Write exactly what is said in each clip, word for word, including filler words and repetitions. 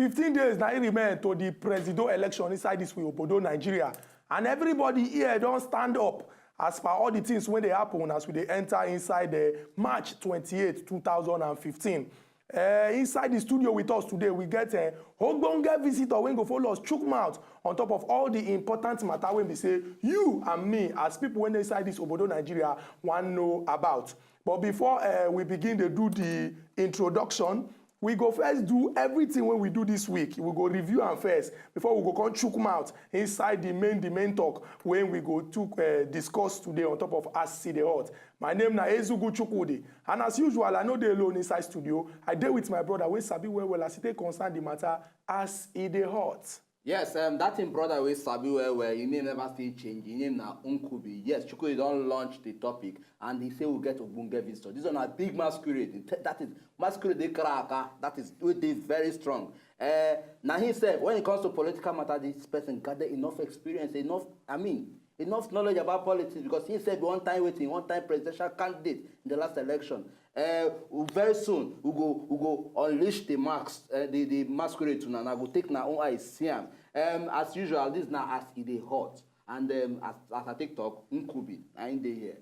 Fifteen days na e remain to the presido election inside this we obodo Nigeria, and everybody here don stand up as per all the things wey dey happen as we dey enter inside the March twenty-eight, two thousand and fifteen. Uh, inside the studio with us today, we get uh, ogbonge visitor wey go follow us chook mouth on top of all the important matter wey be say you and me as people wey dey inside this obodo Nigeria wan know about. But before uh, we begin dey do the introduction, we go first do everything wey we do this week. We go review am first before we go come chook mouth inside the main the main talk wey we go took uh, discuss today on top of As E Dey Hot. My name na Ezugu Chukwudi, and as usual, I no dey alone inside studio. I dey with my brother wey sabi well well as e take concern the matter as e dey hot. Yes, um, that im brother wey sabi well well, im name never still change. Im name na Nkubi. Yes, Chukwudi don launch the topic and he say we get ogbonge visitor. This one na big masquerade. That is masquerade dey karaka. That is wey dey very strong. Uh, na him sef, when it comes to political matter, this person gather enough experience, enough, I mean, enough knowledge about politics because he sef be one time wetin, one time presidential candidate in the last election. Uh, very soon we go we go unleash the masks, uh, the the masquerade to una, una go take una own eye see am. Um, as usual, this na as e dey hot, and um, as as I take talk, Nkubi na him dey here.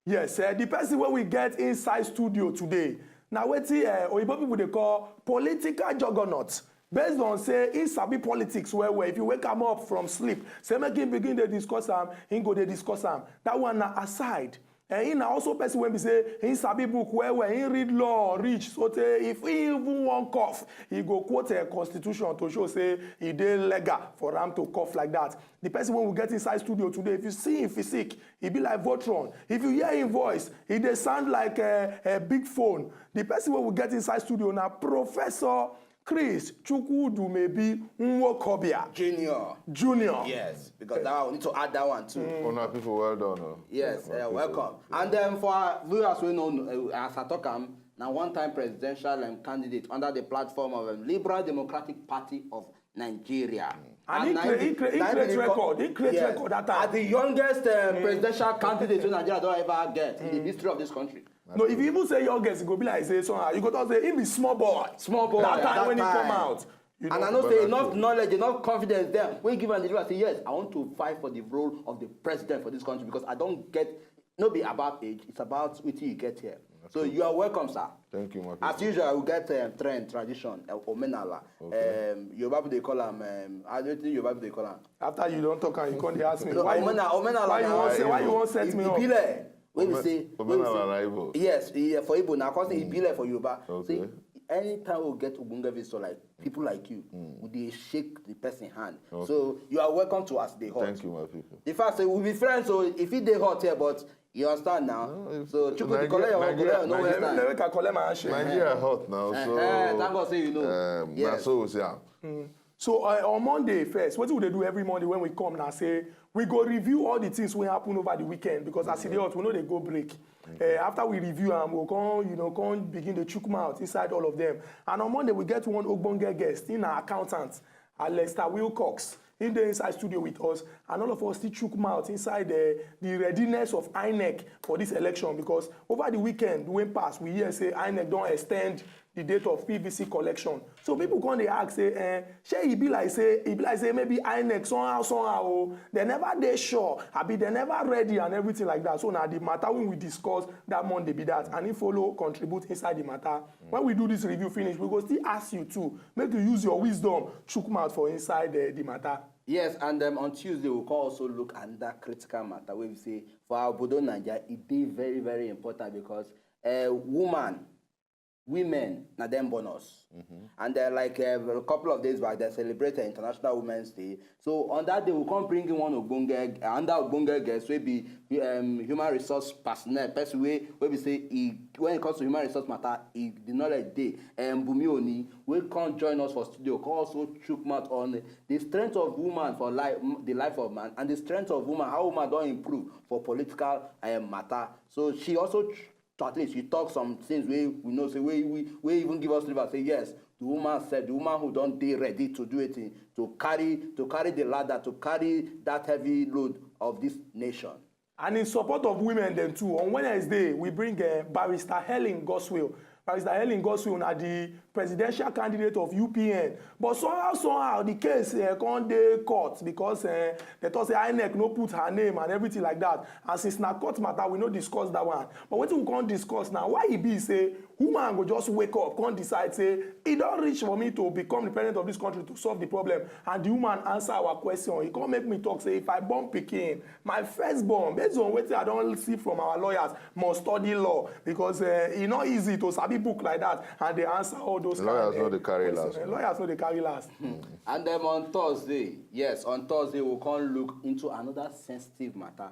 Yes, uh, the person wey we get inside studio today na wetin uh, oyibo people dey call political juggernaut. Based on say he sabi politics well well, if you wake am up from sleep say make him begin dey discuss am, he go dey discuss am. That one na aside. And he na also person wey be say he sabi book well well, he read law reach so tey if he even wan cough, he go quote a constitution to show say e dey legal for am to cough like that. The person wey we get inside studio today, if you see him physique, e be like Voltron. If you hear him voice, e dey sound like a, a big phone. The person wey we get inside studio na Professor Chris Chukwudumebi Nwokobia Junior. Junior. Yes, because that one, we need to add that one too. Mm. Una people, well done. Oh. Yes, uh, welcome. And then for our viewers who know, uh, as I talk, I'm now one-time presidential um, candidate under the platform of um, Liberal Democratic Party of Nigeria. Mm. And, and he, cre- he, cre- he create record. He create yes, record that time. As the youngest um, mm. presidential candidate Nigeria don't ever get mm. in the mm. history of this country. No, if you even say youngest, it go be like say somehow you go talk say he be small boy. Small boy. That time that when time. He come out. You know? And I know say enough knowledge, enough confidence there. When you give an individual say yes, I want to fight for the role of the president for this country because I don't get no be about age. It's about what you get here. So you are welcome, sir. Thank you, my people. As usual, we get um, trend, tradition, uh, omenala. Okay. Um, Yoruba people dey call am. Um, I don't think Yoruba people dey call am. After you don't talk, and you come dey ask me. No, why omenala, omenala. Why you wan set, why you wan set me up? Ibile. When we say, when we say, yes, yeah, for Igbo now, cause mm. Ibile for Yoruba. Okay. See, anytime we get ogbonge visitor like people like you, mm. We dey shake the person hand. Okay. So you are welcome to us. Dey hot. Thank you, my people. In fact, say we be friends, so if it dey hot here, but You understand now? No, so Chukwudi, collect your own, collect your own, no waste time. Make I collect my handshake. Nigeria hot now, so uh, thank God say you know. Um, yes. Na so we see am. Mm. So uh, on Monday first, wetin we dey do every Monday when we come na say we go review all the things wey happen over the weekend because as e dey hot, we no dey go break. Okay. Uh, after we review am, we go come, you know, come begin dey chook mouth inside all of them. And on Monday, we get one ogbonge guest, he na accountant, Alexander Wilcox. He dey inside studio with us, and all of us still chook mouth inside the, the readiness of INEC for this election, because over the weekend wey pass, we hear say INEC don extend the date of PVC collection. So people come dey ask say, eh, shey e be like say e be like say maybe INEC somehow somehow o, they never dey sure, abi they never ready and everything like that. So na the matter wey we discuss that Monday be that, and he follow contribute inside the matter. When we do this review finish, we go still ask you too, make you use your wisdom chook mouth for inside uh, the matter. Yes, and um, on Tuesday we can also look at that critical matter where we say for our Bodo Nigeria, it is very, very important because uh, woman, women, na them bonus. Mm-hmm. And then like uh, a couple of days back, they celebrated International Women's Day. So on that day, we come bring in one Ogbonge, another Ogbonge guest, wey be um, human resource personnel, person wey wey be say he, when it comes to human resource matter, he the knowledge dey. Um, Bumi Oni, wey come join us for studio, come also chook mouth on the strength of woman for life, the life of man, and the strength of woman, how woman don improve for political um, matter. So she also to at least you talk some things wey we know say wey we wey even give us river say yes, the woman said the woman who don dey ready to do it to carry to carry the ladder, to carry that heavy load of this nation. And in support of women dem too, on Wednesday we bring uh, Barrister Helen Goswell Barrister Helen Godswill na the presidential candidate of U P N, but somehow, somehow, the case, eh, come dey court because, eh, they talk say INEC no put her name and everything like that. And since na court matter, we no discuss that one. But wetin we come discuss now, why e be say woman go just wake up, come decide say e don reach for me to become the president of this country to solve the problem, and the woman answer our question. E come make me talk say if I born pikin, my firstborn, based on wetin I don see from our lawyers, must study law because, eh, e no easy to sabi book like that and dey answer all those kind, eh, questions. Lawyers no dey carry last. Lawyers no dey carry last. And then on Thursday, yes, on Thursday, we come look into another sensitive matter.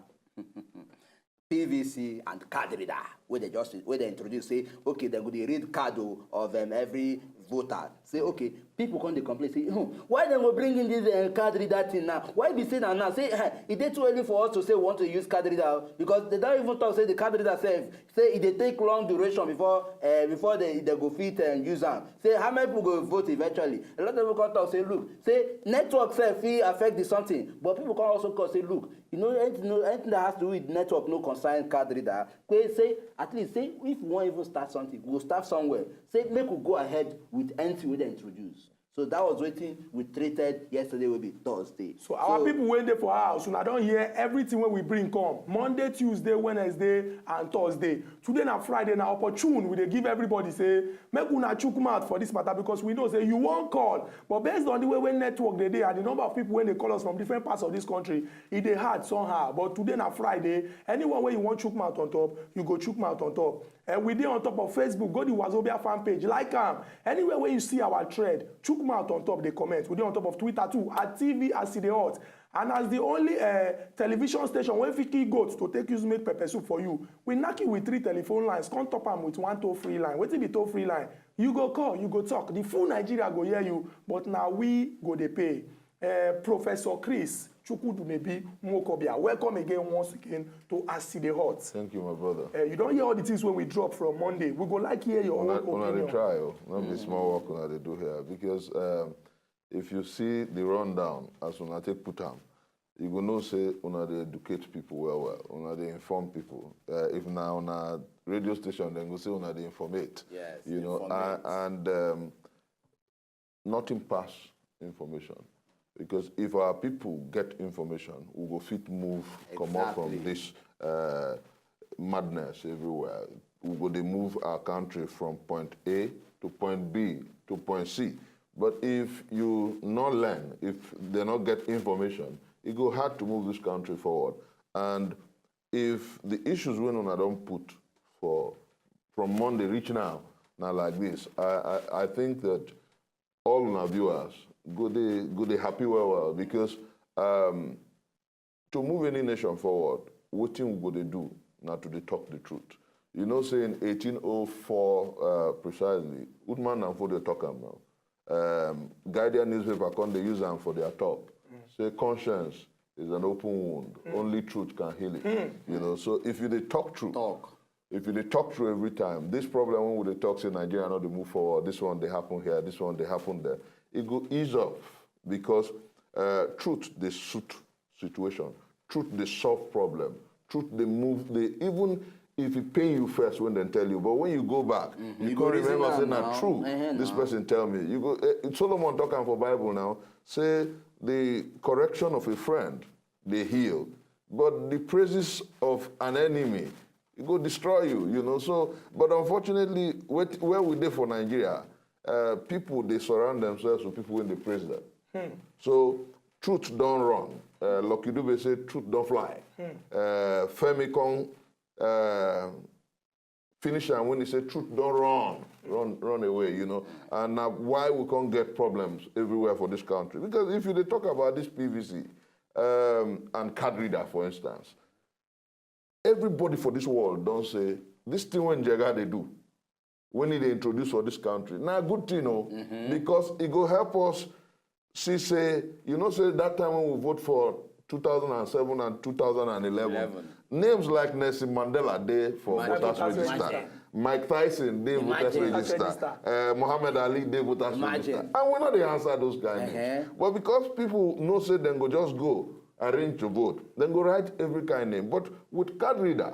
P V C and card reader, wey they just, wey they introduce, say, okay, they go dey read card o of, um, every voter. Say, okay, people come dey complain, say, "Hmm, why dem go bring in this, uh, card reader thing now? Why be say na now?" Say, eh, e dey too early for us to say we want to use card reader o, because they don even talk say the card reader sef, say e dey take long duration before, uh, before they, they go fit, uh, use am. Say how many people go vote eventually? A lot of people come talk say, look, say network sef fit affect the something, but people come also come say, look, you know, anything, no, anything that has to do with network no concern card reader. Kwe say, at least say, if we wan even start something, we go start somewhere. Say make we go ahead with anything wey dem introduce. So that was wetin we treated yesterday, wey be Thursday. So our people wey dey for house, una don hear everything wey we bring come. Monday, Tuesday, Wednesday, and Thursday. Today na Friday, na opportune we dey give everybody say make una chook mouth for this matter, because we know say you wan call, but based on the way wey network dey dey and the number of people wey dey call us from different parts of this country, e dey hard somehow. But today na Friday, anyone wey you wan chook mouth on top, you go chook mouth on top. And we dey on top of Facebook, go the Wazobia fan page, like am. Anywhere where you see our thread, chook mouth on top, dey comment. We dey on top of Twitter too, at T V as e dey hot. And as the only, eh, television station wey fit kill goat to take use make pepper soup for you, we knack you with three telephone lines, come top am with one toll free line. Wetin be toll free line? You go call, you go talk. The full Nigeria go hear you, but na we go dey pay. Eh, Professor Chris Chukwudumebi Nwokobia, welcome again once again to As E Dey Hot. Thank you, my brother. Eh, you don hear all the things wey we drop from Monday. We go like hear your own opinion. Una, una dey try o. No be small work una dey do here, because, um, if you see the rundown as una take put am, you go know say una dey educate people well well, una dey inform people. Uh, if na una radio station, dem go say una dey informate. Yes, you know, informate. A-, and, um, nothing pass information, because if our people get information, we go fit move comot from this, uh, madness everywhere. We go dey move our country from point A to point B to point C. But if you no learn, if they no get information, e go hard to move this country forward. And if the issues wey una don put for from Monday reach now na like this, I, I, I think that all una viewers go dey, go dey happy well well, because, um, to move any nation forward, wetin we go dey do na to dey talk the truth. You know say in eighteen oh four, uh, precisely, Uthman Nfodio talk am now. Um, Guardian newspaper come dey use am for their top. Say conscience is an open wound. Only truth can heal it. You know, so if you dey talk truth, if you dey talk truth every time, this problem wey we dey talk say Nigeria no dey move forward, this one dey happen here, this one dey happen there, e go ease up, because, uh, truth dey suit situation. Truth dey solve problem. Truth dey move, dey, even if e pain you first when dem tell you, but when you go back, you go remember say na true. This person tell me. You go, eh, Solomon talk am for Bible now, say the correction of a friend dey heal, but the praises of an enemy, e go destroy you, you know. So, but unfortunately, wet-, where we dey for Nigeria, uh, people dey surround themselves with people wey dey praise them. So, truth don run. Uh, Lucky Dube say truth don fly. Uh, Femi come, uh, finish am when he say truth don run, run, run away, you know. And na why we come get problems everywhere for this country. Because if you dey talk about this P V C, um, and card reader, for instance, everybody for this world don say this thing wey Njega dey do, when he dey introduce for this country, na good thing o, because e go help us see say, you know say that time when we vote for two thousand and seven and two thousand and eleven, names like Nelson Mandela dey for voters register, Mike Tyson dey voters register, uh, Muhammad Ali dey voters register, and we no dey answer those kind names. But because people know say dem go just go arrange to vote, dem go write every kind name. But with card reader,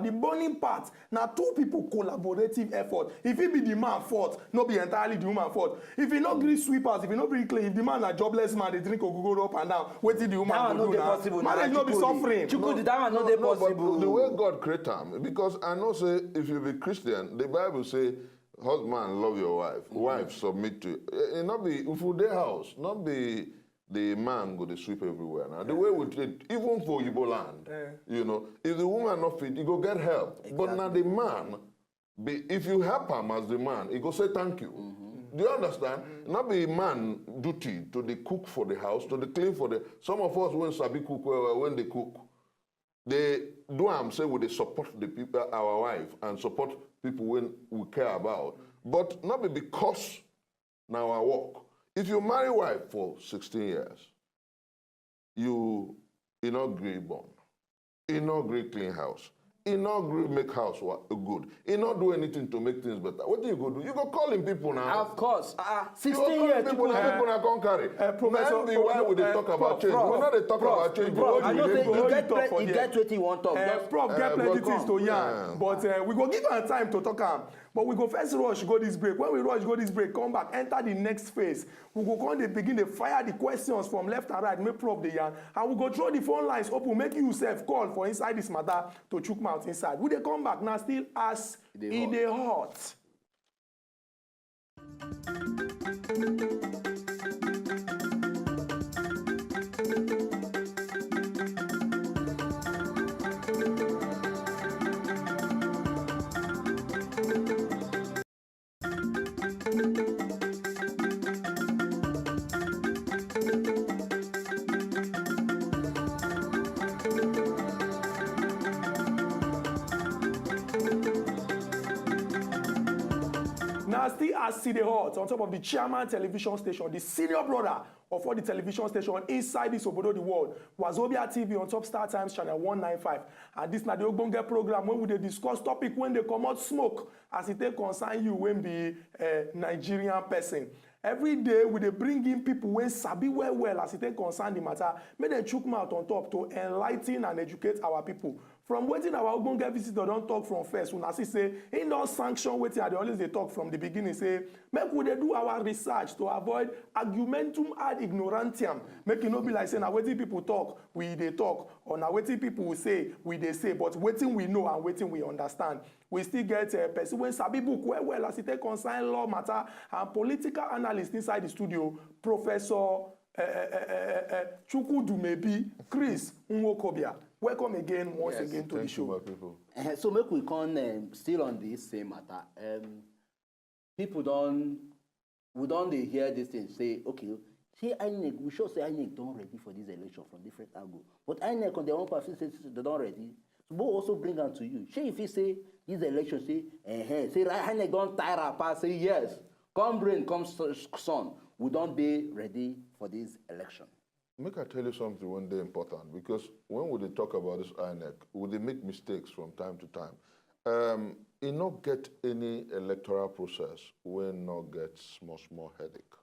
out. The burning part na two people collaborative effort. If it be the man fault, no be entirely the woman fault. If he no gree sweep house, if he no gree clean, if the man na jobless man dey drink ogogoro up and down, wetin the woman go do na? Marriage no be suffering. Chukwudi, that one no dey possible. The way God create am, because I know say if you be Christian, the Bible say, "Husband, love your wife. Wife, submit to." E no be, if you dey house, no be the man go dey sweep everywhere now. The way we treat, even for Igbo land, you know, if the woman not fit, he go get help. But now the man, be, if you help him as the man, he go say thank you. Do you understand? Not be man duty to the cook for the house, to the clean for the. Some of us when sabi cook well, well, when they cook, they do am say we dey support the people, our wife, and support people when we care about. But not be because na our work. If you marry wife for sixteen years, you e no gree born, e no gree clean house, e no gree make house wa- good, e no do anything to make things better. Wetin you go do? You go call him people now. Of course. Ah, You go sixteen call years, him people people. Now, people now come carry. Uh, Professor, Na be why we dey uh, talk about Prof, change. We Prof, no dey talk Prof, about change. Prof, I know say Hold you it get up plen- for you there. Get wetin you wan talk. Uh, Just Prof get Uh, plenty but things to come, yarn, uh, but uh, we go give am time to talk am. But we go first rush go this break. When we rush go this break, come back, enter the next phase. We go come dey begin dey fire the questions from left and right, make Prof dey yarn. And we go throw the phone lines open, make you sef call for inside this matter to chook mouth inside. We dey come back now, still as E dey e hot. Dey hot. Now, still as see the hot on top of the chairman television station, the senior brother of all the television station inside this obodo the world, Wazobia T V on top Star Times channel one nine five. And this na the ogbonge program when we dey discuss topic when they comot smoke as e take concern you when be uh, Nigerian person. Every day we dey bring in people wey sabi well well as e take concern the matter, make dem chook mouth on top to enlighten and educate our people. From wetin our ogbonge visitor don talk from first, una see say he don sanction wetin I dey always dey talk from the beginning, say make we dey do our research to avoid argumentum ad ignorantiam, make e no be like say na wetin people talk we dey talk, or na wetin people say we dey say, but wetin we know and wetin we understand. We still get uh, person wey sabi book well well as e take concern law matter and political analyst inside the studio, Professor uh, uh, uh, uh, uh, Chukwudumebi Chris Nwokobia. Welcome again once Yes, again to the thank you, my show. People. Eh, so make we come um, still on this same matter. Um, people don we don dey hear this thing say okay, say INEC, we sure say INEC don ready for this election from different angle, but INEC on their own part feel say they don ready. So we also bring am to you, shey you fit say this election say eh say INEC don tire am pass, say yes, come rain come s- sun, we don dey ready for this election. Make I tell you something wey dey important, because when we dey talk about this INEC, we dey make mistakes from time to time. Um, e no get any electoral process wey no get small small headache.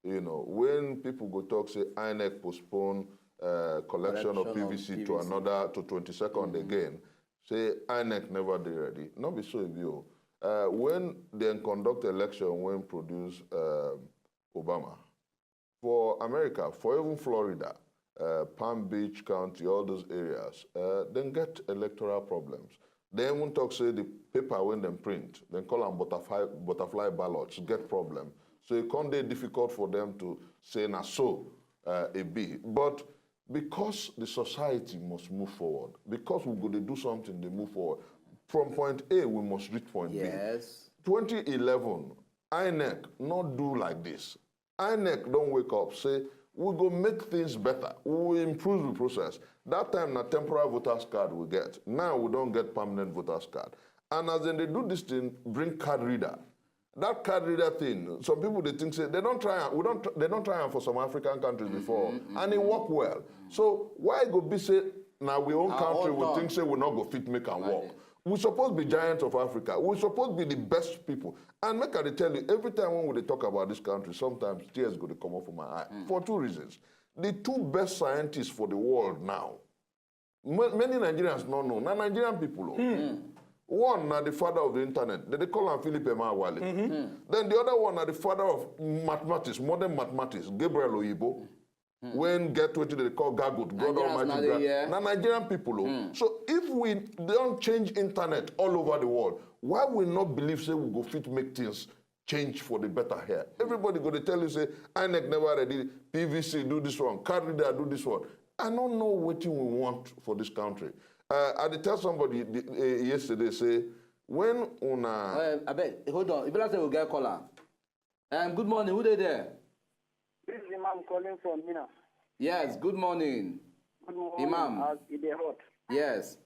You know, when people go talk say INEC postpone uh, collection of Collection of PVC to PVC. Another to twenty-second again, say INEC never dey ready. No be so e be o. Uh, when dem conduct election wey produce um, Obama, for America, for even Florida, uh, Palm Beach County, all those areas, uh, dem get electoral problems. Dem even talk say the paper wey dem print, dem call am butterfly, butterfly ballots, get problem. So e come dey difficult for them to say na so uh, e be. But because the society must move forward, because we go dey do something, dey move forward. From point A, we must reach point B. Yes. twenty eleven, INEC no do like this. INEC don wake up, say we go make things better. We will improve the process. That time na temporary voters card we get. Now we don get permanent voters card. And as dem dey do this thing, bring card reader. That card reader thing, some people dey think say they don try am. We don tr- they don try am for some African countries before, and e work well. So why e go be say na we own Our country own we turn. Think say we no go fit make am work? Imagine. We suppose be giants of Africa. We suppose be the best people. And make I dey tell you, every time when we dey talk about this country, sometimes tears go dey comot for my eye for two reasons. The two best scientists for the world now, ma- many Nigerians no know. Na Nigerian people o. One na the father of the internet. They dey call am Philip Emeagwali. Then the other one na the father of mathematics, modern mathematics, Gabriel Oyibo. When get wetin they call Gagot, God Nigerians Almighty na dey grant. Here. Na Nigerian people o. So if we don change internet all over the world, why we not believe say we go fit make things change for the better here? Everybody go dey tell you say INEC never ready, PVC do this one, card reader do this one. I no know wetin we want for this country. Uh, I dey tell somebody the, uh, yesterday say when una Uh, abeg, hold on. E be like say we get caller. Um, good morning. Who dey there? This is Imam calling from Mina. Yes. Good morning. Good morning. Imam. As it dey hot. Yes.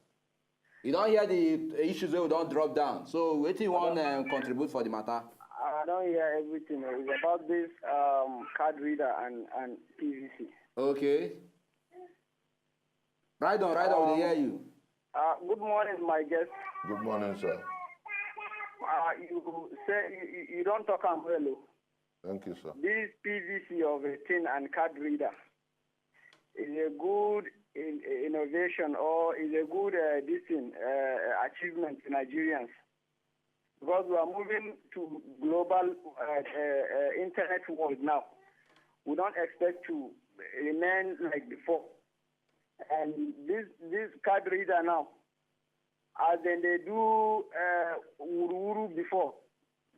You don hear the issues wey we don drop down. So wetin you wan um, contribute for the matter? I don't hear everything. It's about this um, card reader and, and PVC. Okay. Ride on, ride on. We dey hear you. Uh, good morning, my guest. Good morning, sir. Uh, you say you, you- you don't talk am well. Oh. Thank you, sir. This PVC of a thing and card reader is a good in, innovation or is a good uh, this thing, uh, achievement to Nigerians, because we are moving to global uh, uh, uh, internet world now. We don't expect to remain like before. And this this card reader now, as dem dey do uh, wuru wuru before,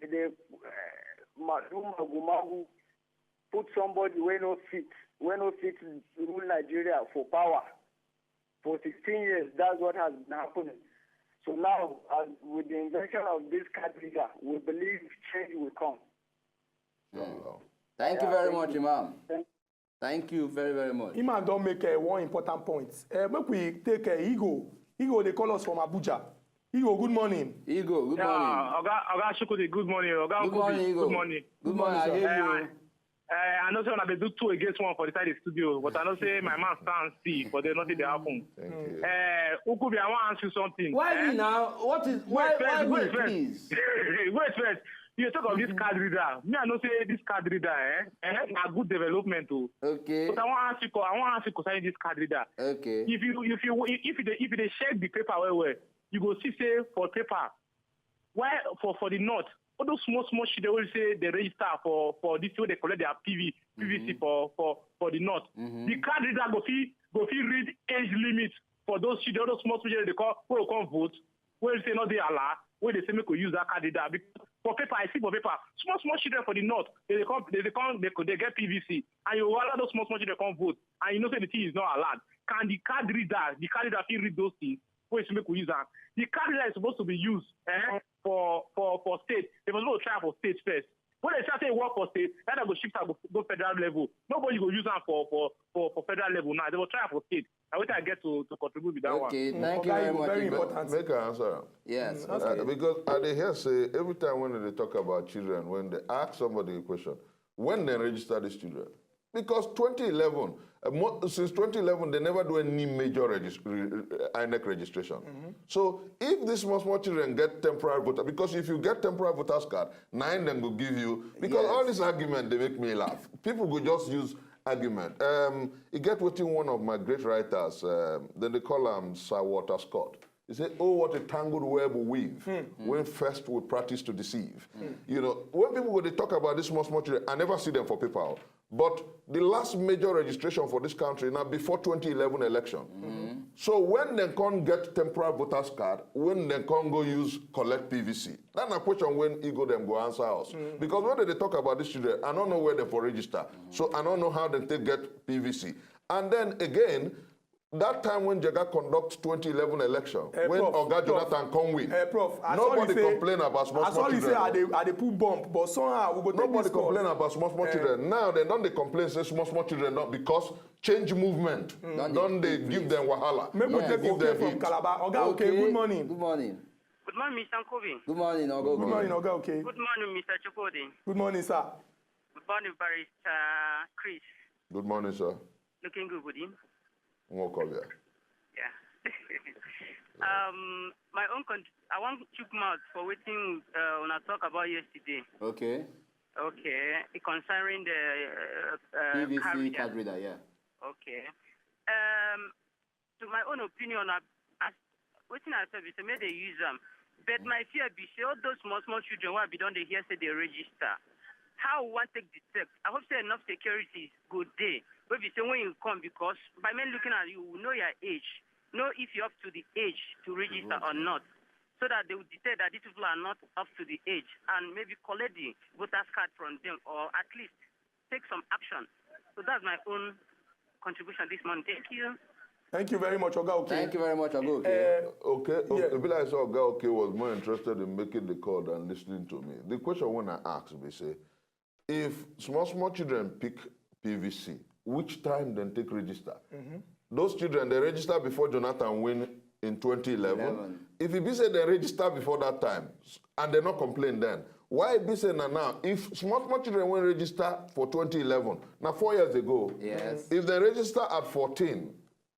they dey uh, ma- do magu magu, put somebody wey no fit, wey no fit rule Nigeria for power for sixteen years. That's what has been happening. So now, as with the invention of this card reader, we believe change will come. Inshallah. Thank you Yeah, very thank much, you. Imam. Thank Thank you very, very much. Him and don make uh, one important point. Uh, make we take uh, Igo. Igo dey call us from Abuja. Igo, good morning. Igo, good Yeah, morning. Oga Oga Chukwudi, good morning. Oga Good Nkubi, morning, Igo. Good morning. Good morning. I Good morning, hear Uh, you. uh, I know say una dey do two against one for the side of the studio, but I know say my man stand still, but there's nothing dey happen. Thank you. Uh, Nkubi, I want to ask you something. Why Eh? me now? What is why Wait why first, me, wait first. please? Wait first. You talk of this card reader. Me, I know say this card reader, eh, eh, na good development o. Okay. But I want to ask you, I want to ask you concerning this card reader. Okay. If you if you if you dey if you dey check the paper well well, you go see say for paper, why for for the north, all those small small children wey say they register for for this wey they collect their P V P V C for for for the north, Mhm. the card reader go fit go fit read age limit for those children, all those small children they call wey go come vote, wey say no dey allowed, wey they say make we use that card reader. Because for paper, I see for paper, small small children for the north, they dey come they dey come they, go- they get P V C, and you allow those small small children come vote, and you know say the thing is not allowed. Can the card reader, the card reader fit read those things? Wey say make we use am. The card reader is supposed to be used eh, for for for state. They must go try for state first. When they start say work for state, that go shift am go, go federal level. Nobody go use am for for for for federal level now. They go try for state. Na wetin I get to to contribute with that one. Okay, thank you Oga very Igo, much. very Igo. important. Make an answer. Yes. Mm, that's Uh, okay. because I dey hear say every time when they talk about children, when they ask somebody a question, when they register these children, because twenty eleven, uh, mo- since twenty eleven, they never do any major regis- re- re- INEC registration. So if these small small children get temporary voter, because if you get temporary voters card, nine them go give you. Because Yes. All this argument they make me laugh. People go just use argument. Um, e get wetin one of my great writers, um, then they call him Sir Walter Scott. He say, "Oh, what a tangled web we weave when first we practice to deceive." You know, when people go they talk about these small small children, I never see them for paper. But the last major registration for this country now before twenty eleven election. So when they can get temporary voters card, when they can go use collect P V C, that's a question when Igo them go answer us. Because when they talk about these children, I don't know where they for register. So I don't know how they take get P V C. And then again, that time when Jega conduct twenty eleven election, Eh, when Prof, Oga Prof, Jonathan come win, Eh, Prof, I nobody sorry say- complain about small I small sorry say children. I dey I dey put bump, but somehow we go take Nobody this call. complain about small small Eh. Children. Now they don't they complain say small small children not because change movement Don't don't they they give them wahala. Make we Yes. take Give okay them from heat. Calabar. Oga, okay. Good morning. Good morning. Good morning, Mister Nkobi. Good morning, Oga Good Oke. morning, Oga. Okay. Good morning, Mister Chukwudi. Good morning, sir. Good morning, Barrister Chris. Good morning, sir. Looking good, good evening. Nwokovia. Yeah. Um, my own, con- I want to chook mouth for wetin uh, una talk about yesterday. Okay. Okay, concerning the uh, uh, P V C card reader. Card reader, yeah. Okay. Um, to my own opinion, I, I, wetin I said be say make they use am. But my fear be say all those small small children wey be don dey hear say they register. How we wan take detect? I hope say enough security go dey. Wey be say when you come, because by men looking at you, we know your age. Know if you're up to the age to register or not, so that they will detect that these people are not up to the age and maybe collect the voters card from them, or at least take some action. So that's my own contribution this morning. Thank you. Thank you very much, Oga. Okay. Thank you very much, Oga Oke. Eh, Okay, Yeah. okay. Be like I saw Oga Oke was more interested in making the call than listening to me. The question when I ask, we say, if small small children pick P V C, which time then take register? Those children they register before Jonathan win in twenty eleven. Eleven. If it be say they register before that time and they not complain then, why it be say na now? If small small children went register for twenty eleven, now four years ago. Yes. If they register at fourteen,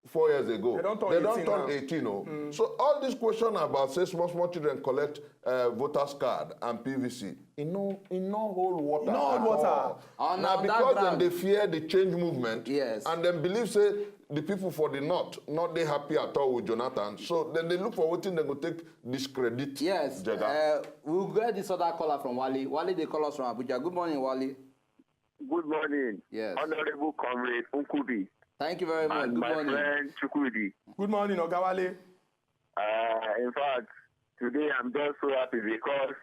four years ago, They don't turn they don't eighteen turn now. eighteen. Oh. So all this question about say small small children collect uh, voters card and P V C, it no it no hold water. No hold at water. All. On- Now on that because ground. Then they fear the change movement, Yes. And then believe say the people for the north not they happy at all with Jonathan. So then they look for wetin they go take discredit. Yes. Jega. Uh, we'll get this other caller from Wale. Wale, they call us from Abuja. Good morning, Wale. Good morning, Yes. Honorable Comrade Nkubi, Thank you very much. and Good my morning. Friend Chukwudi. Good morning, Oga Wale. Uh, in fact, today I'm just so happy because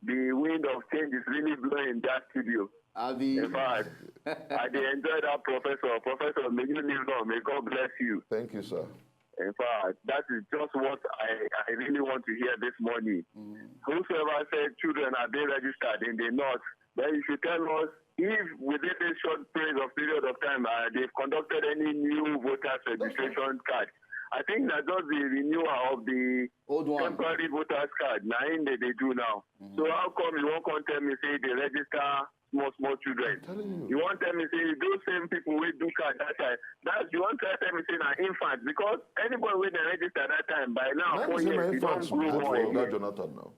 the wind of change is really blowing in that studio. Abi. In fact, I dey enjoy that professor. Professor, may you live long. May God bless you. Thank you, sir. In fact, that is just what I, I really want to hear this morning. Whosoever said children are being registered in the north, then you should tell us if within this short period of period of time uh, they've conducted any new voters registration card. I think that just the renewal of the Old one. temporary voters card. Now in they, they do now. So how come you won't come tell me say they register small small children? Telling you. You won't tell me say those same people will do card that time. That's you won't try tell me say na infant because anybody when they register that time by now Now four you say my years you don't infants grow vote more. for Again. Oga Jonathan now.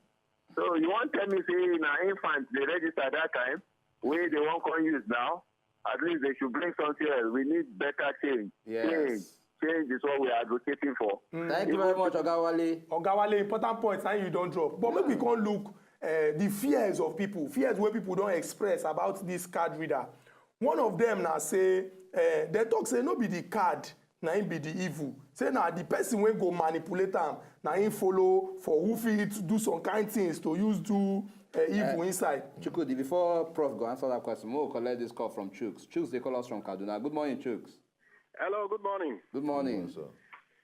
So you won't tell me say na infant they register that time wey they won't come use now. At least they should bring something else. We need better change. Yes. Change. Change is what we are advocating for. Thank you very much, Oga Wale. Oga Wale, important point na you don drop. But make we come look uh, the fears of people, fears wey people don express about this card reader. One of them na say uh, they talk say no be the card na him be the evil. Say na the person wey go manipulate am na him follow for who fit do some kind things to use do uh, evil inside. Chukwudi, before Prof go answer that question, we'll collect this call from Chuks. Chuks, they call us from Kaduna. Good morning, Chuks. Hello, good morning. Good morning. Yes, sir.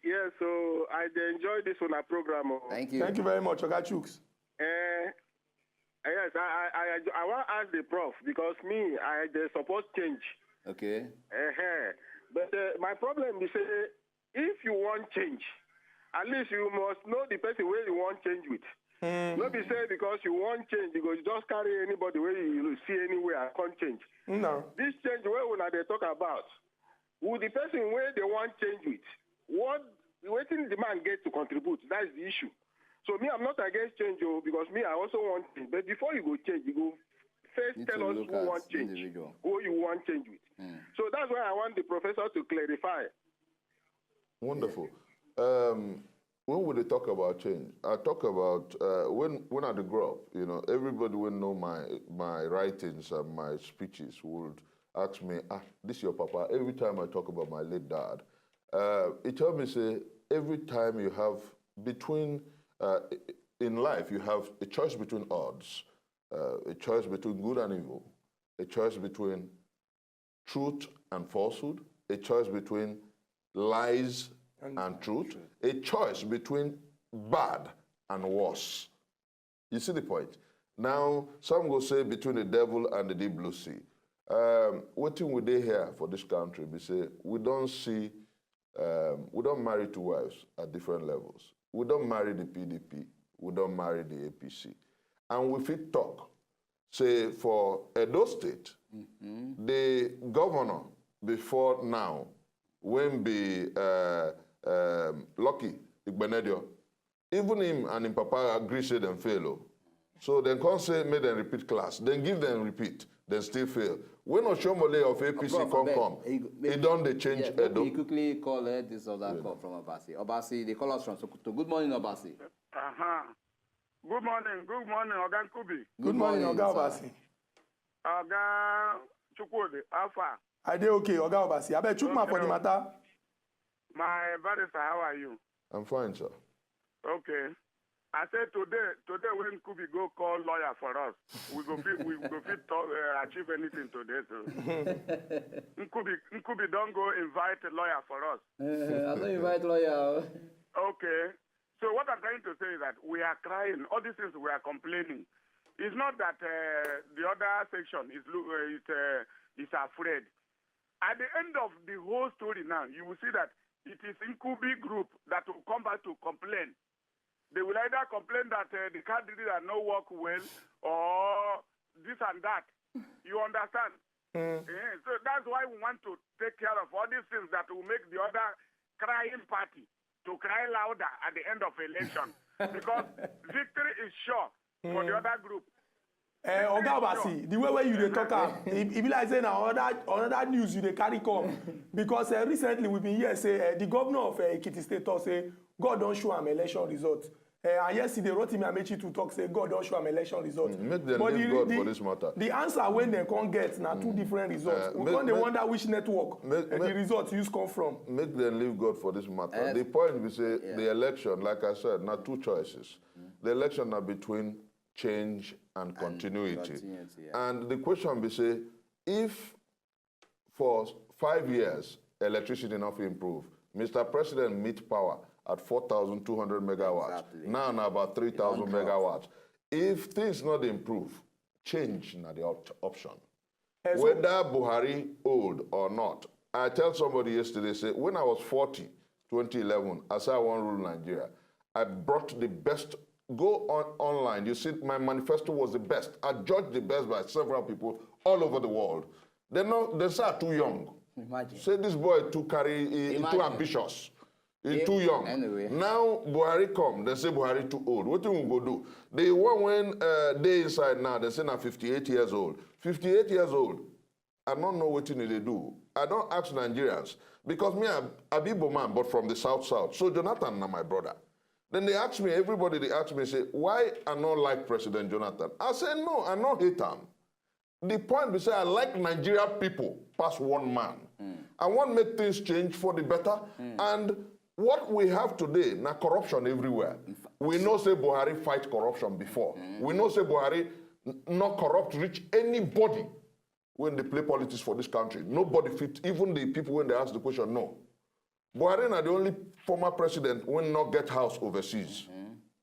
Yeah, so I dey enjoy this on our program. Oh. Thank you. Thank you very much, Oga Chuks. Uh, yes, I I I, I want to ask the prof because me I dey support change. Okay. Uh-huh. But uh, my problem is say if you want change, at least you must know the person where you want change with. No be say because you want change, you go just carry anybody where you see anywhere and come change. No. This change where una dey talk about, who the person where they want change with, what wetin the man get to contribute, that's the issue. So me, I'm not against change oh, because me, I also want change. But before you go change, you go first Need tell to us look who at want change, individual. Who you want change with. So that's why I want the professor to clarify. Wonderful. Um, when we dey talk about change, I talk about uh, when when I dey grow up. You know, everybody will know my my writings and my speeches would ask me, "Ah, this your papa." Every time I talk about my late dad, uh, he tell me say every time you have between uh, in life you have a choice between odds, uh, a choice between good and evil, a choice between truth and falsehood, a choice between lies and, truth, a choice between bad and worse. You see the point? Now, some go say between the devil and the deep blue sea. Um, wetin we dey here for this country, we say we don't see, um, we don't marry two wives at different levels. We don't marry the P D P, we don't marry the A P C. And we fit talk say for Edo State, the governor before now, when be uh, um, Lucky Igbeneghu, even him and him papa agree say dem fail. Oh. So dem come say make dem repeat class. Dem give dem repeat, dem still fail. When Oshomole of A P C Prof, come abeg, come, you go- e don dey change Yeah, make Edo. We quickly call uh, this other call from Obasi. Obasi, they call us from Sokoto. Good morning, Obasi. Uh-huh. Good morning. Good morning, Oga Nkubi. Good morning, Oga sir. Obasi. Oga Chukwudi, how far? I dey okay, Oga Obasi. Abeg, chook mouth for the matter. My barrister, how are you? I'm fine, sir. Okay. I said today, today when Nkubi go call lawyer for us, we go fit, we go fit talk, uh, achieve anything today. So Nkubi, Nkubi don't go invite a lawyer for us. Uh, I don't invite lawyer. Okay. So what I'm trying to say is that we are crying. All these things we are complaining. It's not that uh, the other section is lo- uh, is, uh, is afraid. At the end of the whole story now, you will see that it is Nkubi group that will come back to complain. They will either complain that uh, the card reader not work well or this and that. You understand? Eh, so that's why we want to take care of all these things that will make the other crying party to cry louder at the end of election because victory is sure for the other group. Eh, Oga Obasi, the way wey you dey talk am, e e be like say na another another news you dey carry come because eh, recently we been hear say eh, the governor of eh, Ekiti State talk say God don show am election result. Eh, and yesterday Rotimi Amechi too talk say God don show am election result. Mm, make dem But leave the- God the- for this matter. The answer wey dem come get na two different results. Eh, We make- come dey make- wonder which network make- eh, the make- results use come from. Make them leave God for this matter. Eh, The point we say yeah. the election, like I said, not two choices. The election are between change and continuity. Continuity, yeah. And the question we say, if for five years electricity not improve, Mister President meet power at four thousand two hundred megawatts. Exactly. Now na about three thousand It don drop. megawatts. If things not improve, change na the op- option. Whether Buhari old or not, I tell somebody yesterday, say, when I was forty, twenty eleven, I said I wan rule Nigeria. I brought the best, go on online. You see, my manifesto was the best. I judged the best by several people all over the world. They no, they say I too young. Imagine. Say this boy too carry, he, he too Imagine. ambitious. He Yeah, too young. anyway. Now Buhari come, they say Buhari too old. Wetin we go do? The one when uh, dey inside now, they say na fifty-eight years old. fifty-eight years old. I don't know wetin he dey do. I don ask Nigerians because me, I, I be Igbo man, but from the south south. So Jonathan na my brother. Then they ask me, everybody they ask me, say, why I no like President Jonathan? I say, no, I no hate am. The point be say I like Nigeria people pass one man. I wan make things change for the better. And what we have today na corruption everywhere. We know say Buhari fight corruption before. We know say Buhari n- no corrupt reach anybody when they play politics for this country. Nobody fit, even the people when they ask the question, no. Buhari na the only former president wey no get house overseas.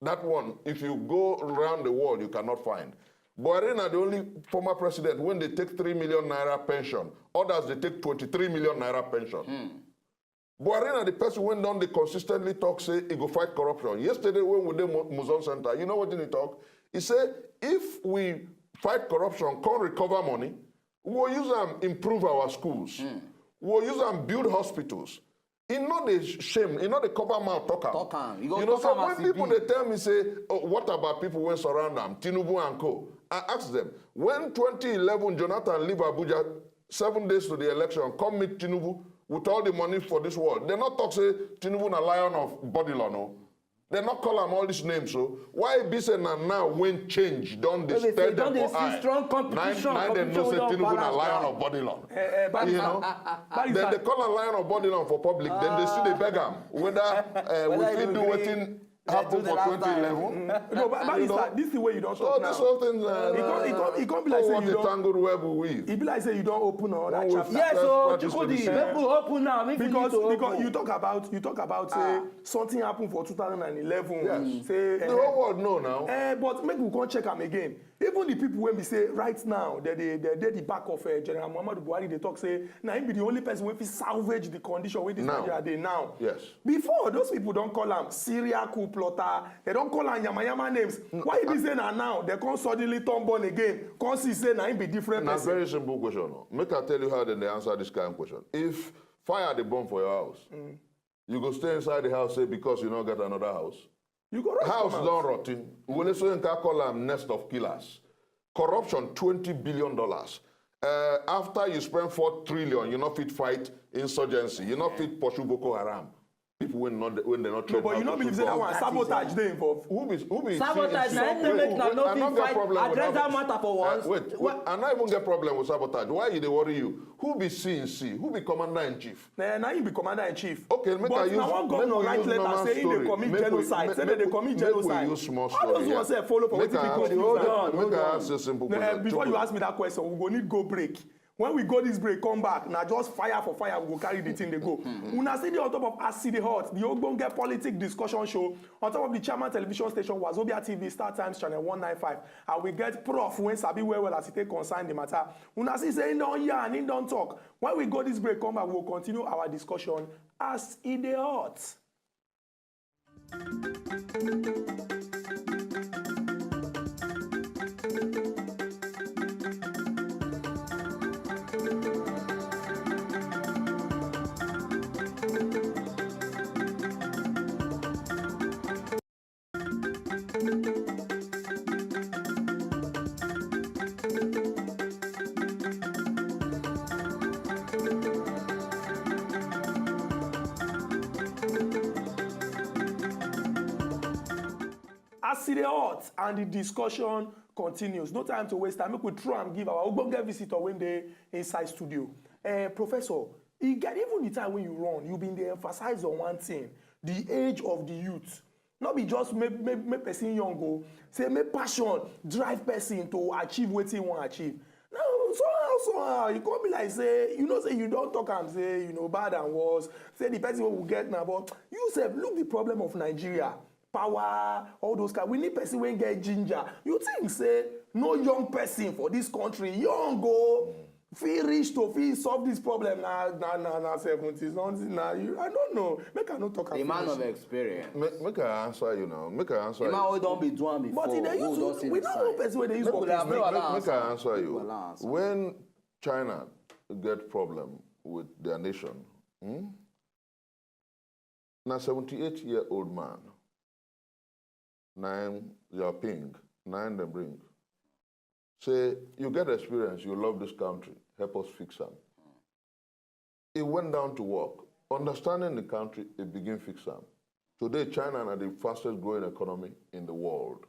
That one, if you go around the world, you cannot find. Buhari na the only former president wey dey take three million naira pension. Others dey take twenty-three million naira pension. Buhari na the person wey don dey consistently talk say he go fight corruption. Yesterday when we dey Mu- Museum Center, you know wetin he talk? He say if we fight corruption, come recover money, we go use am improve our schools. We go use am build hospitals. E no dey shame, e no dey cover mouth talk am. Talk am. You go You know, talk so am when as e people be. dey tell me say, oh, what about people wey surround am, Tinubu and co? I ask them, when twenty eleven Jonathan leave Abuja seven days to the election, come meet Tinubu with all the money for this world. They not talk say Tinubu na lion of Babylon, no. They not call am all these names. So why e be say na now when change don dey Wey be say stir you don them dey for see eye? Strong Na im- competition, na im dem know competition say wey don Tinubu na balance lion now. Of Babylon. Eh, eh, Barrister, You know? Barrister. Then they call am lion of Babylon for public. Then they still dey beg am whether uh, we Whether fit you do agree, wetin they happen do the for last time. twenty eleven. No, but, but You it's know? like, this is where you don't So talk this now. whole thing, uh, It come, it come, it come be like oh, say what you a don't. tangled web we weave. E be like say you don't open another When we chapter. Yes, Let's so practice Chukwudi, the same. Make we open now. Make we Because need to because open. You talk about you talk about say Ah. something happened for two thousand and eleven. Yes. Say The eh, whole world know now. Eh, but make we come check am again. Even the people when we say right now, they they they dey the back of uh, General Muhammadu Buhari. They talk say now he be the only person wey fit salvage the condition wey this Now. Nigeria dey now. Yes. Before those people don't call am serial coup plotter. They don't call am yama yama names. Why you be say na now they come suddenly turn born again? Come see say na him be different Na person. Very simple question. Oh. Make I tell you how dem dey answer this kind of question. If fire dey burn for your house, you go stay inside the house say because you no get another house. You go run House come out. Don rotten. Wole Soyinka call am nest of killers. Corruption twenty billion dollars. Uh, after you spend four trillion, you no fit fight insurgency. You no fit pursue Boko Haram. People when not when they not No, train but how you to no believe shoot say that guns. one That is sabotage it. Dey involved. Who be who be Sabotage, C N C? na him make na Wait, no I fit no get fight, problem with address that that one. matter for Uh, once. Wait, wait, What? I no even get problem with sabotage. Why you dey worry you? Who be C N C? Who be commander in chief? Na na him be commander in chief. Okay, make But I use, na one make governor we write use letter normal say he dey story. Commit Make we- genocide. make- Say they dey make we- commit make we genocide. use small All those story, ones yeah. Sef follow for Make wetin I people ask, do. Hold on, hold on. Make I ask a simple No, eh, question. Before you Chuku. Ask me that question, we go need go break. When we go this break, come back. Now just fire for fire, we go carry the thing they go. Una see the on top of As E Dey Hot, the ogbonge politic discussion show on top of the Chairman Television Station, Wazobia T V, Star Times Channel one nine five. And we get Prof when sabi well well as he take concern the matter. Una see say he don yarn, he don talk. When we go this break, come back, we go continue our discussion as e dey hot. As e dey hot and the discussion continues, no time to waste time. Make we throw am give our ogbonge visitor wey dey inside studio. Eh, Professor, e get even the time when you run, you been dey emphasize on one thing, the age of the youth. No be just make, make, make person young go. Say make passion drive person to achieve wetin he wan achieve. Now, somehow, somehow, e come be like say, you know say you don talk am say, you know, bad and worse. Say the person wey we get now, but you sef look the problem of Nigeria. Power, all those kind. We need person wey get ginger. You think say no young person for this country, young go, fit reach to fit solve this problem na na na na seventy something na you I don't know make I no talk am A man of finish. Experience. Make, make I answer you now. Make I answer A man you. Wey don be do am before. But e dey Who use don see we the no know sign? person wey dey use Make for we dey Facebook. Make Make, Allow make I answer. answer you. Allow answer. When China get problem with their nation, hmm? Now seventy-eight year old man, nine Xiaoping, nine them bring. Say, you get experience, you love this country, help us fix am. He went down to work, understanding the country, he begin fix am. Today, China na the fastest growing economy in the world.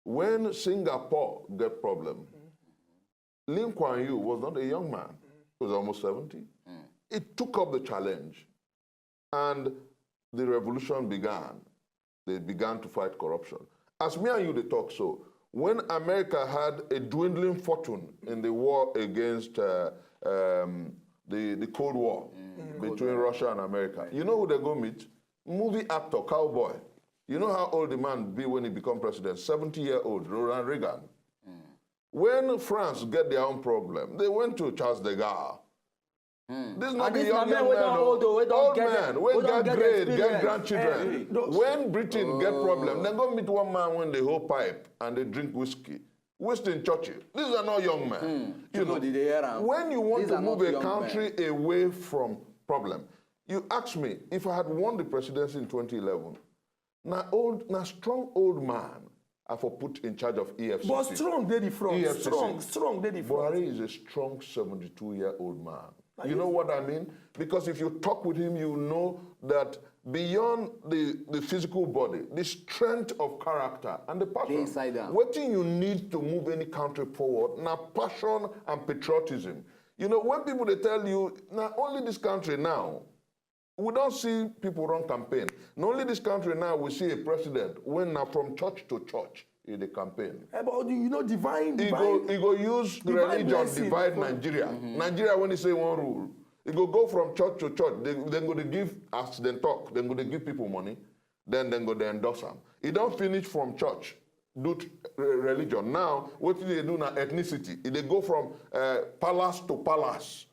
When Singapore get problem, Lee Kuan Yew was not a young man. He was almost seventy. He took up the challenge and the revolution began. They began to fight corruption. As me and you dey talk so, when America had a dwindling fortune in the war against uh, um, the, the Cold War between Russia and America, you know who they go meet? Movie actor, cowboy. You know how old the man be when he become president? seventy year old, Ronald Reagan. When France get their own problem, they went to Charles de Gaulle. This not And be this young, na young men wey man, don oh. old o, wey don Old get man, dem- wey wey don get get grade, get experience. grandchildren. Eh, those- When Britain get problem, dem go meet one man wey dey hold pipe and dey drink whiskey. Winston Churchill. These are not young men. You know, People dey hear am. when you want These to are move not a young country men. Away from problem, you ask me if I had won the presidency in twenty eleven. Na old, na strong old man I for put in charge of E F C C. But strong dey the front. E F C C. Strong, strong dey the front. Buhari is a strong seventy-two year old man. You know what I mean? Because if you talk with him, you know that beyond the, the physical body, the strength of character and the passion. Dey inside am. Wetin you need to move any country forward na passion and patriotism. You know, when people dey tell you, na only this country now, we don see people run campaign. Na only this country now we see a president wey na from church to church he dey campaign. Eh, but you know, divine, He go, divine. he go use Divine religion blessing divide for- Nigeria. Nigeria when he say he wan rule, he go go from church to church. They, dem go dey give as dem talk. Dem go dey give people money. Then dem go dey endorse am. He don finish from church, do t- re- religion. Now wetin he dey do na ethnicity. He dey go from uh, palace to palace.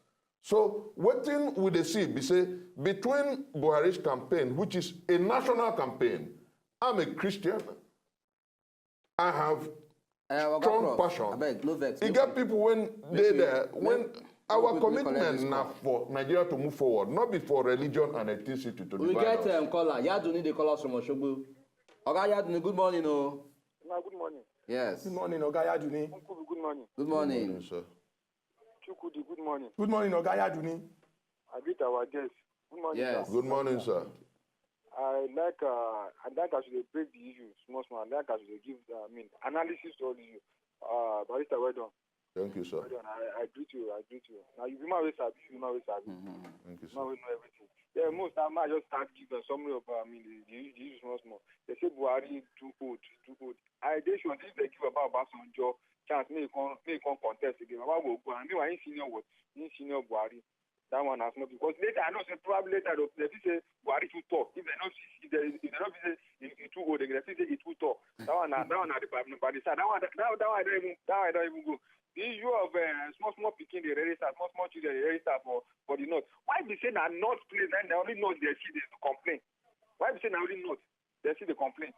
So wetin we dey see be say between Buhari's campaign, which is a national campaign, I'm a Christian. I have Eh, Oga strong Prof, passion. Abeg, no vex. E Make get we- people wey make dey we- there make- when make our we quickly collect commitment this na call. For Nigeria to move forward, not be for religion and ethnicity to We divide get us. Um, caller. Yaduni dey call us from Osogbo. Oga Yaduni, good morning o. Now, good morning. Yes. Good morning, Oga Yaduni. Uncle, good morning. Good morning. Sir. Chukwudi, good morning. Good morning, Oga Yaduni. I greet our guests. Good morning, Yes. sir. Good morning, sir. I like uh, I like as you dey break the issue small small. I like as you dey give uh, I mean analysis to all the issue. Uh, Barrister, well done. Thank you, sir. Well done. I, I greet you. I greet you. Now you be man wey sabi, you be man wey sabi. Mhm. Thank you, You be man sir. wey know everything. Yeah, most time I just start give a summary of uh, I mean the, the, the issue small small. They say Buhari too old, too old. I dey sure if they give about Obasanjo chance, may he come may he come contest again. Baba go go. And meanwhile, he senior what? He senior Buhari. That one has not because later I know say probably later they they fit say Buhari too tall. If they no see if they if they no fit say he, he too old, they fit say he too tall. That one na that one na the problem. But the side that one that, that one I don't even that one I don't even go. The issue of uh, small small pikin dey register, small small children dey register for for the north. Why be say na north place and the only north they see dey complain? Why be say na only north they see dey complain?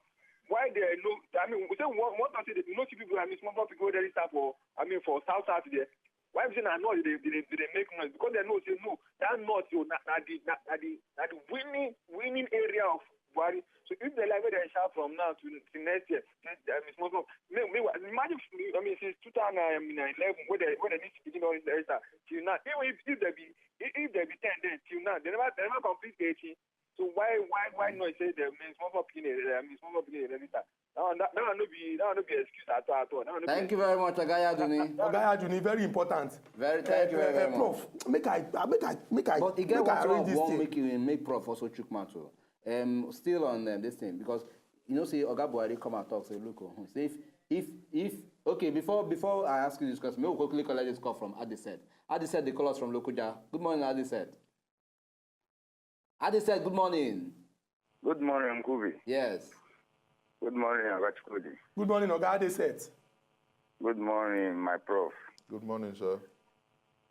Why they no? I mean, we say one one thing say they no see people. I mean, small small people wey register for I mean for south south there. Why be say na north they dey they dey make noise because they know say no that north yo na na the na na the na the winning winning area of Buhari. So if they like make dem shout from now to to next year, then I mean small small. Make make imagine I mean since two thousand and eleven wey they wey they need to begin all this register till now. Even if if they be if if they be ten then till now they never they never complete eighteen. So why why why not say the I mean small small pikin dey I mean small small pikin dey register? That one that, that one no be that one no be excuse at all at all. That one no be Thank you very much, Oga Yaduni. Oga Yaduni, very important. Very thank you very Eh, very eh, much. Prof, make I I- make I make I But e get make one I thing read I this wan thing. Make you make Prof also chook mouth o. Um, still on um, this thing because you know say Oga Buhari come and talk say look o, hmm, say if if if okay before before I ask you this question, make we quickly collect this call from Adised. Adised dey call us from Lokoja. Good morning, Adised. Adised, good morning. Good morning, Nkubi. Yes. Good morning, Abachukudi. Good morning, Oga Adesed. Good morning, my prof. Good morning, sir.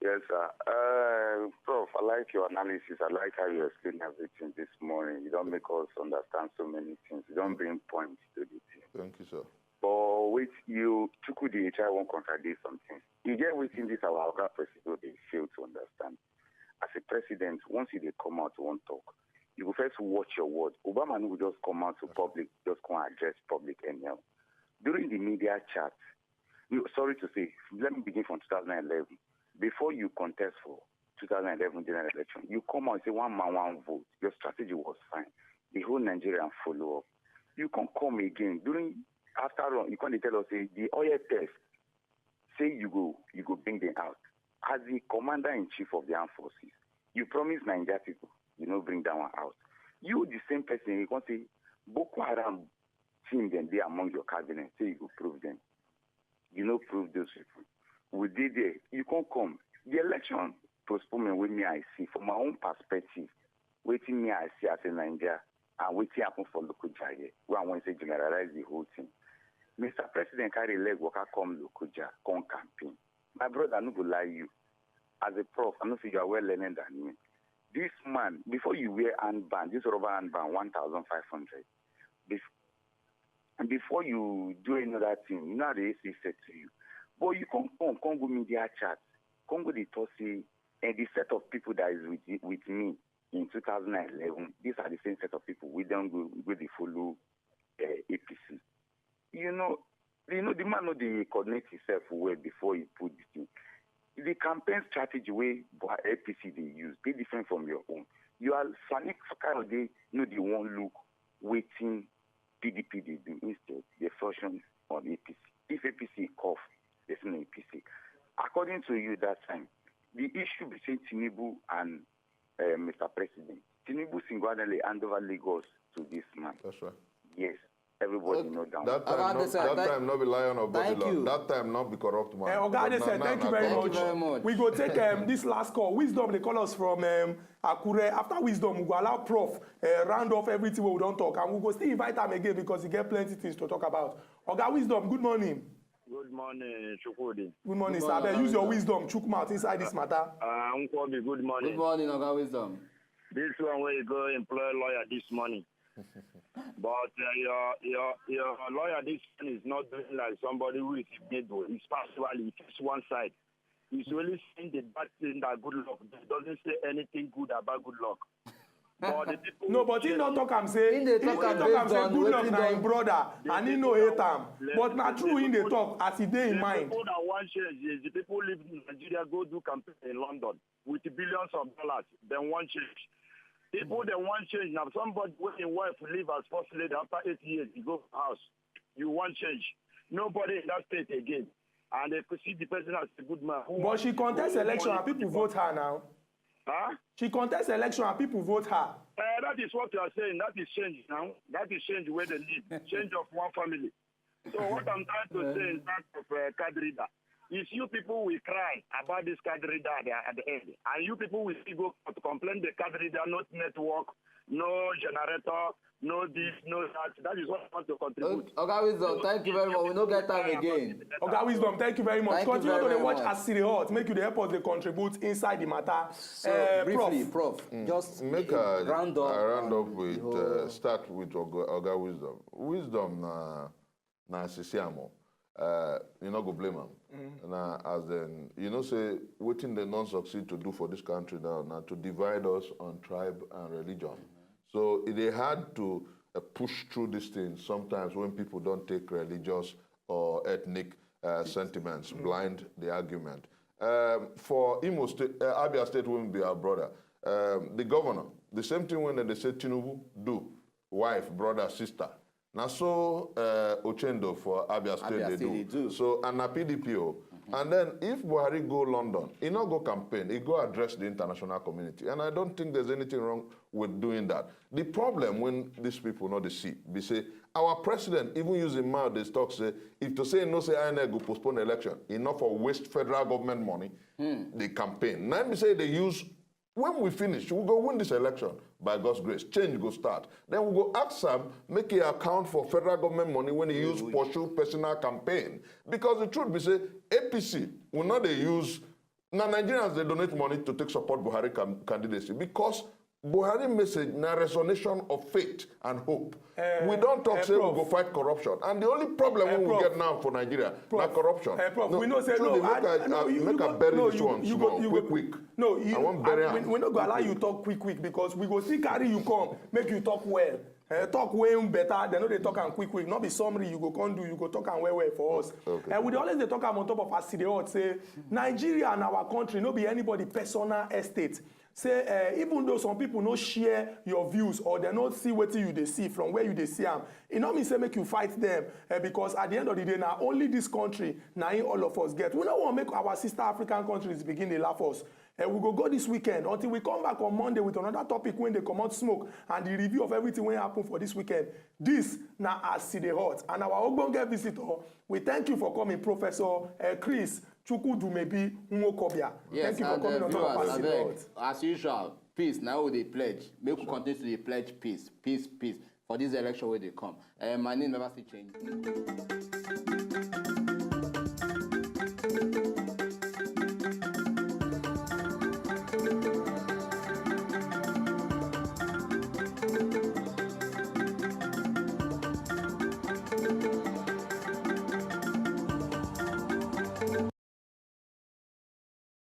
Yes, sir. Uh, Prof, I like your analysis. I like how you explain everything this morning. You don't make us understand so many things. You don't bring points to the thing. Thank you, sir. But wait, you Chukwudi H I won't contradict something. You get waiting this our other president they fail to understand. As a president, once you dey come out, won't talk. You go first watch your word. Obama no go just come out to public, just come address public anyhow. During the media chat, you, sorry to say, let me begin from two thousand eleven. Before you contest for two thousand eleven general election, you come out and say one man, one vote. Your strategy was fine. The whole Nigerian follow up. You can't come again. During, after all, you can't tell us say the oil test, say you go, you go bring them out. As the commander in chief of the armed forces, you promise Nigeria people, you know, bring that one out. You, the same person, you can't say Boko Haram team them be among your cabinet, say you go prove them. You know, prove those people. We did there. You can't come. The election postponement with me, I see, from my own perspective, waiting me, I see as a Nigeria, and waiting happen for local Jaya, where I want to say generalize the whole thing. Mister President carry leg, waka come local Jaya, come campaign. My brother, I no go lie you. As a prof, I know say you are well learned than me. This man, before you wear handband, this rubber handband, one thousand five hundred. Bef- and before you do another thing, you know how the A C said to you. But you can't come, can't go media chat, can't go the talk say, and the set of people that is with, with me in two thousand eleven, these are the same set of people we don't go, go the follow uh, A P C. You know, you know, the man know they coordinate himself well before he put the thing. The campaign strategy way A P C they use, they different from your own. You are Sani Kayode, no, they won't look waiting P D P they do. Instead, they function on A P C. If A P C cough, there's no A P C. According to you that time, the issue between Tinubu and uh, Mister President, Tinubu single-handedly hand over Lagos to this man. That's right. Yes, everybody know that. That time, no, that time not be lion or body. That time not be corrupt man. Uh, Oga Adesina, thank you very much. We go take um, this last call. Wisdom, they call us from um, Akure. After Wisdom, we go allow Prof uh, round off everything we don't talk, and we go still invite him again because he get plenty things to talk about. Oga Wisdom, good morning. Good morning, Chukwudi. Good morning, sir. Use your wisdom, chook mouth inside this matter. Uh, Nkwobi, good morning. Good morning, Oga Wisdom. This one where you go employ lawyer this morning. But uh, your your your lawyer this morning is not doing like somebody who is in middle. He's partially, he takes one side. He's only saying the bad thing that good luck. He doesn't say anything good about good luck. But the people No, but he not talk am say He dey talk am talk am based say on good wetin luck na don him brother and he no hate am. But na true he dey talk as he dey in the mind. People that want change is the people live in Nigeria, go do campaign in London with billions of dollars. Then want change. People that want change now. Somebody when your wife leave as first lady after eight years, you go for house. You want change. Nobody in that state again. And they could see the person as a good man. Who But she contest election and people vote her now. Huh? She contest election and people vote her. Uh, that is what you are saying. That is change now. That is change where they need. Change of one family. So what I'm trying to say in terms of uh, card reader is you people will cry about this card reader at the, at the end. And you people will still go to complain the card reader, not network, no generator, no this, no that. That is what I want to contribute. Oga Wisdom, thank you very much. We no get time again. Oga Wisdom, thank you very much. Thank you Continue to very dey watch much. As e dey hot, make you dey help us dey contribute inside the matter. So Uh, briefly, Prof. Prof, just Make I round up. I round up and with the uh, whole- start with Oga, Oga Wisdom. Wisdom na na sisiamo. Uh, you no go blame am. Na as then you know say wetin dem don succeed to do for this country now na to divide us on tribe and religion. So it dey hard to uh, push through these things sometimes when people don take religious or ethnic uh, sentiments blind the argument. Um, for Imo State, uh, Abia State wey be our brother, um, the governor, the same thing when they say Tinubu do, wife, brother, sister. Na so uh, Ochendo for Abia State Abia they State do. They do. So and na P D P o. And then if Buhari go London, he not go campaign, he go address the international community. And I don't think there's anything wrong with doing that. The problem when these people not dey see, be say our president even use him mouth dey talk say if to say no say I N E C go postpone election, enough for waste federal government money, the campaign. Now be say they use when we finish, we go win this election by God's grace. Change go start. Then we go ask am make he account for federal government money when he use pursue personal campaign. Because the truth be say A P C will not dey use Na Nigerians dey donate money to take support Buhari can, candidacy because Buhari message na resonation of faith and hope. Eh, We don talk eh, say we Prof. go fight corruption, and the only problem Eh, we will Prof. get now for Nigeria na Prof. corruption. Eh, Prof, we know say truly, no, make I, I, no, I- you, make you I go, bury no, this you, one you small, go, you quick, go, quick. No, you, I wan bury I, am. we, we no go allow you talk quick, quick because we go still carry you come, make you talk well. Eh, talk way better. They know they talk and quick, quick. Not be summary you go come do. You go talk and well, well for us. Okay. And we dey always dey talk am on top of as e dey hot say Nigeria and our country no be anybody personal estate. Say uh, even though some people no share your views or they no see wetin you dey see from where you dey see am, e no mean say make you fight them uh, because at the end of the day na only this country na im all of us get. We no wan make our sister African countries begin dey laugh us. Uh, we go go this weekend until we come back on Monday with another topic wey dey comot smoke and the review of everything wey happen for this weekend. This na as e dey hot and our ogbonge visitor. We thank you for coming, Professor uh, Chris Chukwudumebi Nwokobia. Yes, Thank you for and coming uh, on top of viewers, us. abeg, as usual, peace na we dey pledge. Make we continue to dey pledge peace, peace, peace for this election wey dey come. Uh, my name never still change.